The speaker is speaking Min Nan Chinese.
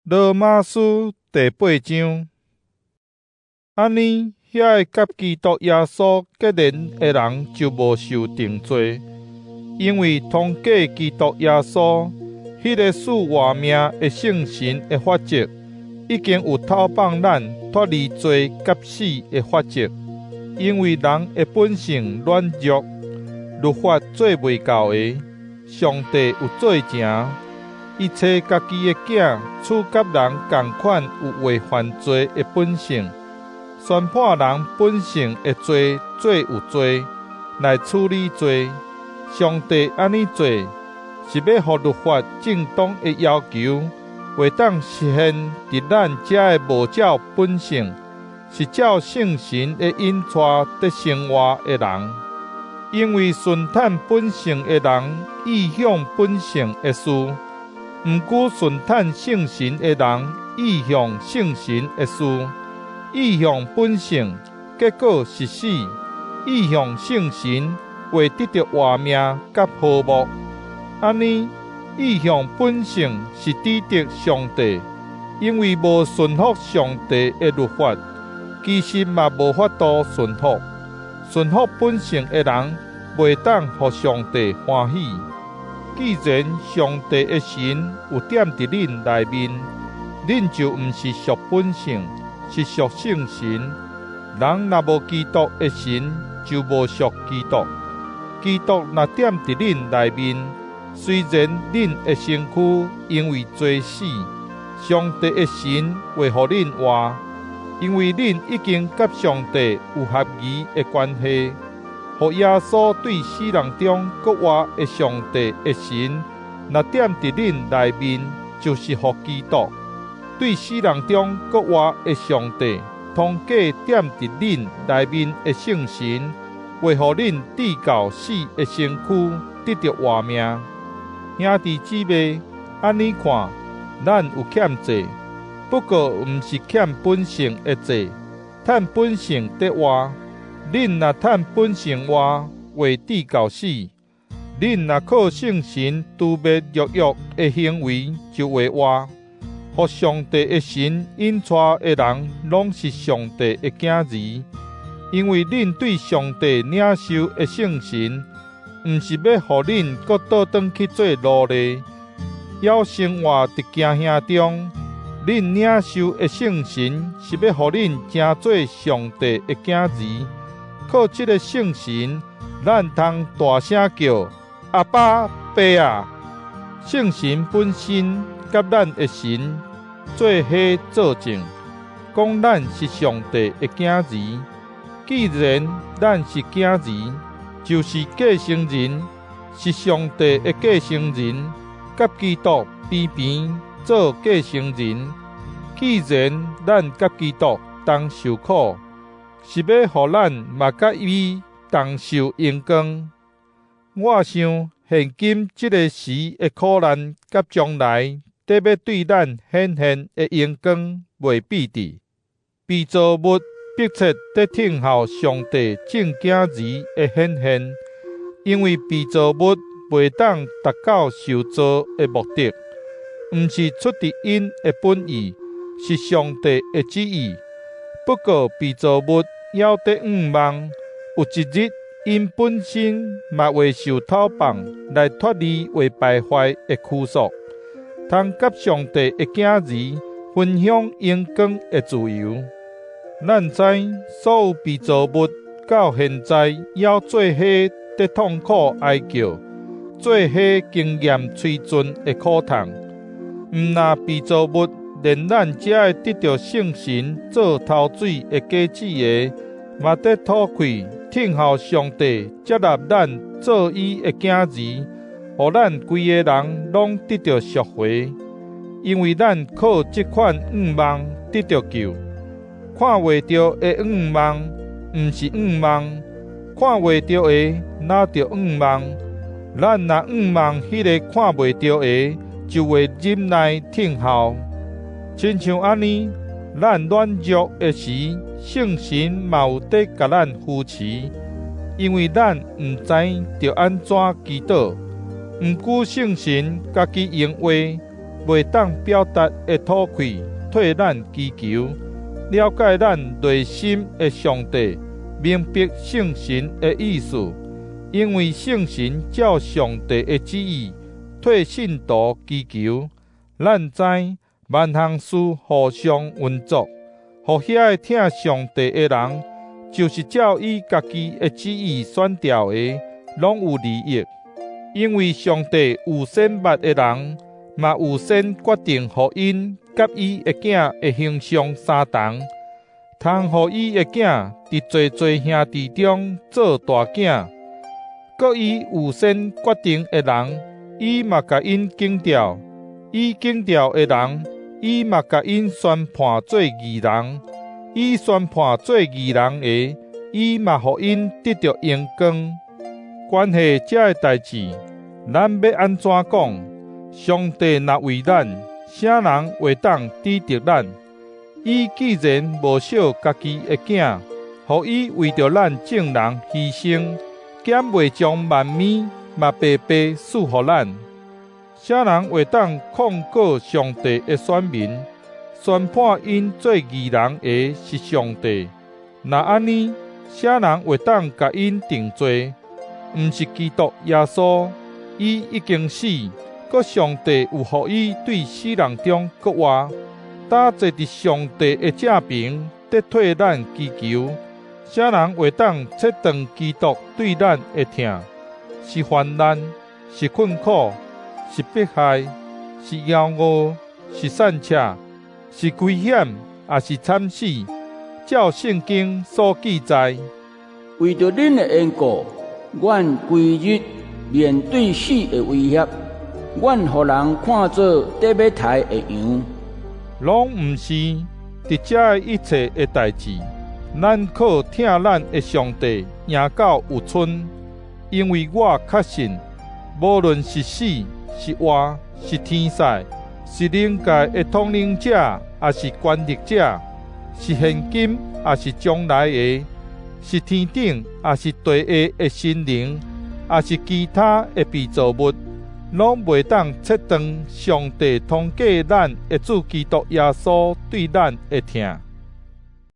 羅馬書第八章，按呢，遐个佮基督耶穌結連的人就無受定罪，因為通過基督耶穌，彼个賜活命的聖神的法則，已經有透放咱脫離罪佮死的法則。因為人的本性軟弱，律法做袂到的，上帝有做成。伊差家己的囝賜佮人仝款有會犯罪的本性，宣判人本性的罪做有罪，來處理罪。上帝按呢做，是欲予律法正當的要求，會當實現佇咱遮的無照本性，是照聖神的引帶佇生活的人。因為順趁本性的人意向本性的事，毋過順趁聖神的人意向聖神的事。意向本性，結果是死；意向聖神，會得著活命佮和睦。按呢，意向本性是抵擋上帝，因為無順服上帝的律法，其實嘛無法度順服。順服本性的人，袂當予上帝歡喜。既然上帝的神有踮佇恁內面，恁就毋是屬本性，是屬聖神。人若無基督的神，就無屬基督。基督若踮佇恁內面，雖然恁的身軀因為罪死，上帝的神會予恁活，因為恁已經佮上帝有合宜的關係。予耶穌對死人中閣活的上帝的神，若踮佇恁內面，就是予基督對死人中閣活的上帝，通過踮佇恁內面的聖神，會予恁至到死的身軀得著活命。兄弟姊妹，按呢看，咱有欠債，不過毋是欠本性的債，趁本性佇活。恁若趁本性活，會至到死；恁若靠聖神除滅肉欲的行為，就會活。予上帝的神引帶的人，攏是上帝的囝兒。因為恁對上帝領受的聖神，毋是欲予恁閣倒轉去做奴隸，猶生活佇驚嚇中。恁領受的聖神，是欲予恁成做上帝的囝兒。靠這个聖神，咱通大聲叫：阿爸，爸啊！聖神本身佮咱的神做伙做證，講咱是上帝的囝兒。既然咱是囝兒，就是繼承人，是上帝的繼承人，佮基督平平做繼承人。既然咱佮基督同受苦，是欲予咱嘛佮伊同受榮光。我想，現今這个時的苦難，佮將來佇欲對咱顯現的榮光袂比佇。被造物迫切佇等候上帝眾囝兒的顯現，因為被造物袂當達到受造的目的，毋是出佇𪜶的本意，是上帝的旨意。不過被造物猶佇向望，有一日𪜶本身嘛會受透放，來脫離會敗壞的拘束，通佮上帝的囝兒分享榮光的自由。咱知所有被造物到現在猶做伙佇痛苦哀叫，做伙經驗催盡的苦痛。毋若被造物，連咱這个得著聖神做頭水的果子的，嘛佇吐氣等候上帝接納咱做伊的囝兒，予咱規个人攏得著贖回。因為咱靠這款向望得著救。看袂著的向望，毋是向望；看袂著的，哪著向望？咱若向望彼个看袂著的，就會忍耐等候。親像按呢，咱軟弱的時，聖神嘛有佇共咱扶持，因為咱毋知著按怎祈禱，毋過聖神家己用話，袂當表達的討氣，替咱祈求。了解咱內心的上帝，明白聖神的意思，因為聖神照上帝的旨意替信徒祈求。咱知萬項事互相運作，予遐个疼上帝的人，就是照伊家己的旨意選召的，攏有利益。因為上帝預先捌的人，嘛預先決定予𪜶佮伊的囝的形象相同，通予伊的囝佇濟濟兄弟中做大囝。閣伊預先決定的人，伊嘛共𪜶揀召；伊揀召的人，伊嘛共𪜶宣判做義人；伊宣判做義人的，伊嘛予𪜶得著榮光。關係這个代誌，咱欲按怎講？上帝若為咱，啥人會當指摘咱？伊既然無惜家己的囝，予伊為著咱眾人犧牲，敢袂將萬物嘛白白賜予咱？啥人會當控告上帝的選民？宣判𪜶做義人的是上帝。若按呢，啥人會當共𪜶定罪？毋是基督耶穌，伊已經死，閣上帝又予伊對死人中復活，今坐佇上帝的正爿，佇替咱祈求。啥人會當切斷基督對咱的疼？是患難，是困苦，是迫害，是枵餓，是散赤，是危險，抑是慘死？照聖經所記載：為著恁的緣故，阮規日面對死的威脅，阮予人看做得欲刣的羊。攏毋是，佇這个一切的代誌，咱靠疼咱的上帝贏到有賰。因為我確信，無論是死是活，是天使，是靈界的統領者，抑是權力者，是現今抑是將來的，是天頂抑是地下的神靈，抑是其他的被造物，攏袂當切斷上帝通過咱的主基督耶穌對咱的疼。